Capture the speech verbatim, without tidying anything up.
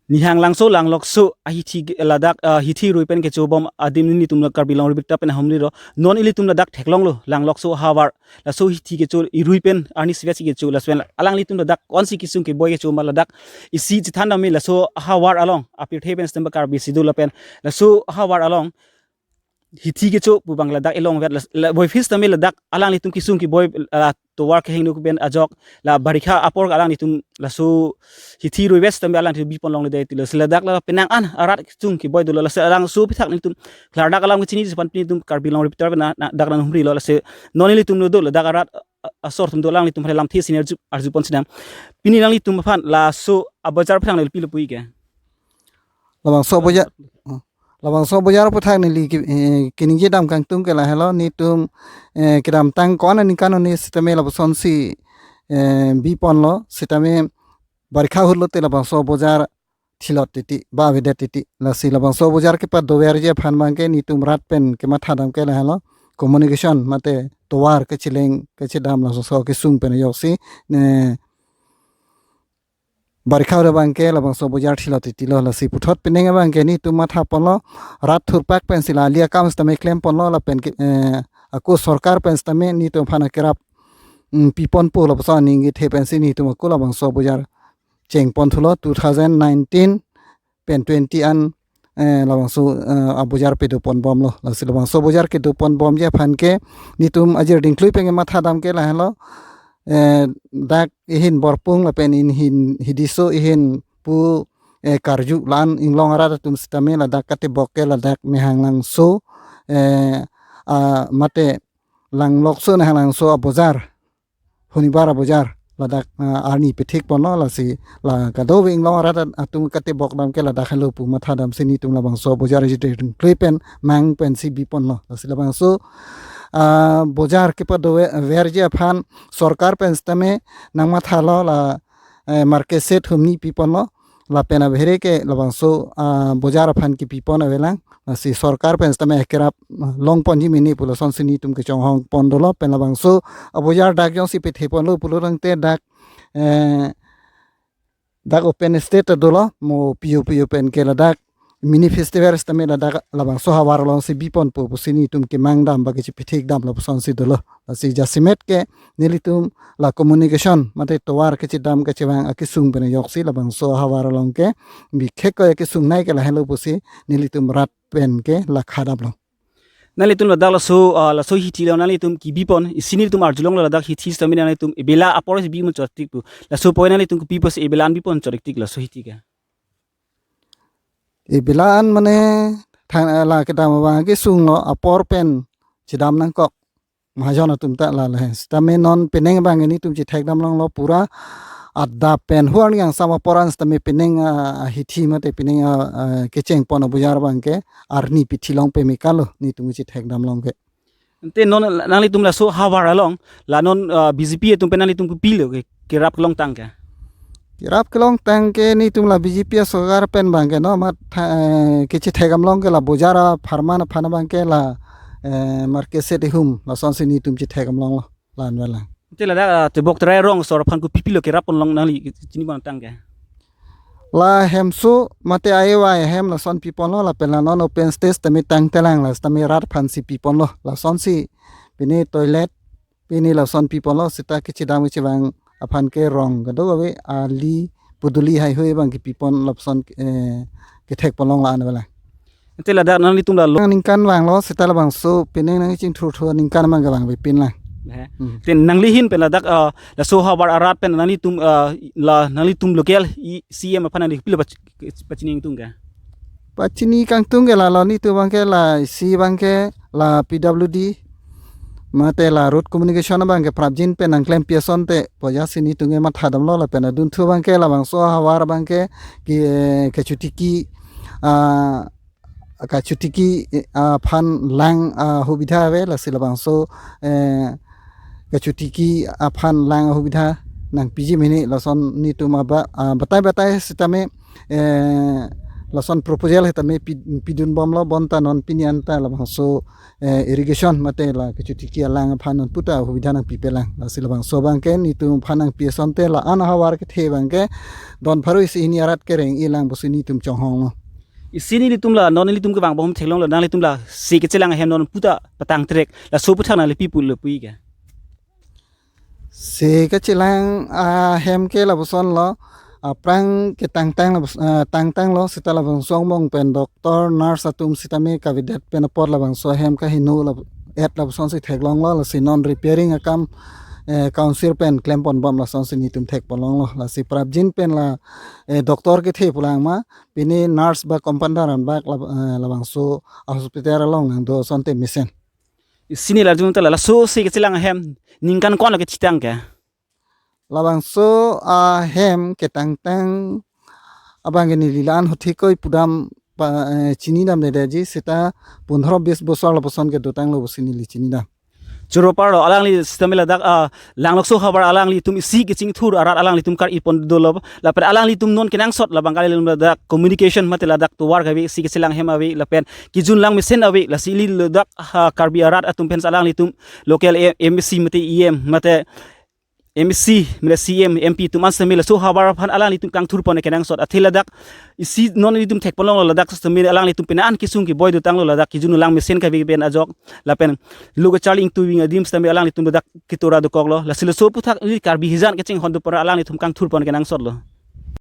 Nihanglangso Langlokso ahithi ke-, ladak, ah, hithi rui pen kechobom adim nelitum la Karbi Anglong Ribrik Tap pen ahumri lo. Non ilitum ladak theklonglo Langlokso ahavar. Laso hithi kecho irui pen arni sivesi kecho laso pen alanglitum ladak konsi kesung keboi kecho ma ladak isi chethan dam me laso ahavar along apirthe pen stem Karbi si do lapen laso ahavar along hithi kecho pu abang ladak elong vet la, la boiphit sitame ladak alanglitum kesung keboi la tovar kehingno pen ajok la barikha apor alanglitum laso hithi rui vet sitame alanglitum bipon longle dei tilo. Si ladak la penang an arat kesung keboi dolo, lasi alangso aphuthak nelitum klardak alam kechini jipan pini nelitum Karbi Anglong Ribrik Tap na, na dak nang humri lo, lasi non nelitum lo do ladak arat a-, asor atum do alanglitum aphan lamthe senior ju-, arjupon sinam. Pini nanglitum aphan laso abojar aphuthak neli pilo puji ke. Labangso abojar, labangso abojar aphuthak neli ki, eh, keningje dam kangtung ke lahelo, nelitum, eh, kedamtang ko-an aningkan arni sitame lapuson si, eh, bipon lo, sitame barikha ahut lote labangso abojar thilot titi, ba avedet titi. Lasi labangso abojar kepadoverji aphan abangke nelitum rat pen kematha dam ke lahelo, communication mate tovar kecheleng kechedam laso kesung pen ajoksi, ne, barikha ahut abangke labangso abojar thilot titi lo, lasi puthot penang abangke nelitum matha ponlo, rat thurpak pensi la ali akam sitame klem ponlo lapen ke, eh, ako sorkar pen sitame nelitum aphan akerap, mm, piponpo lapuson aning kethe pensi nelitum ako labangso abojar chengpon thulo. Two thousand nineteen pen twenty an, eh, labangso, eh, abojar pedopon bomlo. Lasi labangso abojar kedoponbomji aphan ke nelitum ajir dingklui pen kematha dam ke lahelo, eh, dak ihin Borpung lapen ihin Hidiso ihin pu, eh, karju lan inglong arat atum sitame ladak katebok ke ladak Nihanglangso, eh, ah, mate Langlokso Nihanglangso abojar, honibar abojar ladak, ah, arni pithik ponlo, lasi la kadokave inglong arat at-, atum katebok dam ke ladak helo pu matha dam si nelitum labangso abojar ajir dingklui pen mang pensi biponlo. Lasi labangso, ah, abojar kepadoverji aphan sorkar pen sitame nangmathalo la, eh, market set humni piponlo. Lapen abhere ke labangso, ah, abojar aphan kepipon avelang. Lasi sorkar pen sitame akerap, ah, longponji mene pu lasonsi nelitum kechonghong pon dolo, pen labangso abojar dak jongsi petheponlo pulo tangte dak, eh, dak open stage dolo, mo piyo piyo pen ke ladak mini festival sitame ladak labangso ahavar alongsi biponpo pusi nelitum kemang dam ba kechepethek dam lapusonsi dolo. Lasi jasemet ke nelitum la communication mate tovar kechedam kechevang akesung pen ajoksi labangso ahavar along ke bikhek ko akesung nai ke lahelo pusi nelitum rat pen ke la khadap lo. Nanglitum ladak laso, ah, laso hithi lo nanglitum kebipon, isi nelitum arjulong lo ladak hithi sitame nanglitum ebela apor si bipon chot tik pu. Laso poi nanglitum kepi pusi ebela an bipon chot tik laso hithi ke. Ebela an mane thang, eh, la kedam abang kesung lo apor pen chedam nangkok mahajon atum ta la lahen. Sitame non penang abang nelitum chethekdam longlo pura adap pen huar yang sama poran sitame penang, ah, hithi mate penang, ah, ah, kechengpon abojar abangke arni pithi long peme kalo nelitum chethekdam long ke. Ante non nanglitum laso ahavar along la non, ah, B J P atum pen nanglitum kopilo ke kerap kelongtang ke. Kerap kelongtang ke nelitum la B J P asorkar pen abangke no mat tha-, eh, kechethekdam long ke la abojar apharman aphan abangke la, eh, market set ihum lasonsi nelitum chethekdam longlo la-an avelang. Ante ladak, ah, Tebok Terai rong asor aphan kopipilo kerap pon long nangli chinipon tang ke. La hemso mate A Y hem lason piponlo lapen la non open stage tame tangtelang la tame rat aphansi piponlo lasonsi pine toilet pine lason piponlo sita kechedam kechevang aphan ke rong kadokave ali puduli haihui abang kepipon lapuson, eh, kethekpon long la-an avelang. Ante ladak nanglitum la lo ningkan vanglo sita labangso penang nangchingthurthur ningkan abang kevang avepin lang. He. Hmm. Te nangli ahin pen ladak, ah, laso ahavar arat pen nanglitum, ah, la nanglitum local i C M aphan nangli pilo pach-, pachini ingtung ke. Pachini kangtung ke la lo nelitum abangke la isi abangke la P W D mate la road communication abangke prapjin pen nangklempi asonte pojasi nelitum ke mathadamlo lapen adunthu abangke labangso ahavar abangke ke, kechotiki, ah, kechotiki, ah, aphan lang, ah, ahubidha ave lasi labangso, eh, kechotiki aphan lang ahubidha nangpiji mene lason nelitum aba, ah, batai batai sitame, eh, Lason proposal hetame pi-, pidun bomlo, bonta non pini anta labangso, eh, irrigation mate la kechotiki alang aphan non puta hubidha nangpipelang. Lasi labangso abangke netum aphan nangpi asonte la-an ahavar kethe abangke don pharo isi hini arat kereng-ilang pusi netum chonghonglo. Isi nelitum la non nelitum kevang bohom theklonglo, nanglitum la se kechelang ahem non puta patang trek, laso aputhak nangli pi pulo puke. Se kechelang ahem ke labusonlo, aphrang ketangtang labus-, ah, tangtanglo seta labangso angbong pen doctor, nurse atum sitame kavedet pen apot labangso ahem kaheno lab-, et labusonsi theklonglo, lasi non repairing akam, eh, council pen klempon bom lasonsi netum thekponlonglo. Lasi prapjin pen la, eh, doctor kethe pulang ma, pini nurse ba compounder anbak lab-, eh, labangso hospital along nangdo asonte mesen. Isi neli arjunta la, laso se kechelang ahem ningkan ko-an lo kechitang ke? Labangso ahem ketangtang abangke neli la-an hothikoi pudam pa, eh, chinidamdedeji, seta pondro bis bosor lapuson kedotanglo pusi neli chinidam. Choro parlo, alangli sitame ladak, ah, Langlokso havar alanglitum isi kechingthur arat alanglitum kar-ipon dolo, lapen alanglitum non kenangsot labang kali ladak communication mate ladak tovar kave, isi kechelang ahem ave, lapen kejun lang mesen ave, lasi ili ladak, ha, Karbi arat atum pen alanglitum local A-, M A C mate E M mate M A C mate C M, M P atum an sitame laso havar aphan alanglitum kangthurpon kenangsot, athe ladak isi non nelitum thekponlonglo, ladak sitame alanglitum pini an kesung keboi dotanglo, ladak kejun lang mesen kave pen ajok, lapen lo kacharli ingtuving adim sitame alanglitum ladak ketora dokoklo. Lasi laso aputhak ili Karbi hijan kachinghon dopon alanglitum kangthurpon kenangsotlo.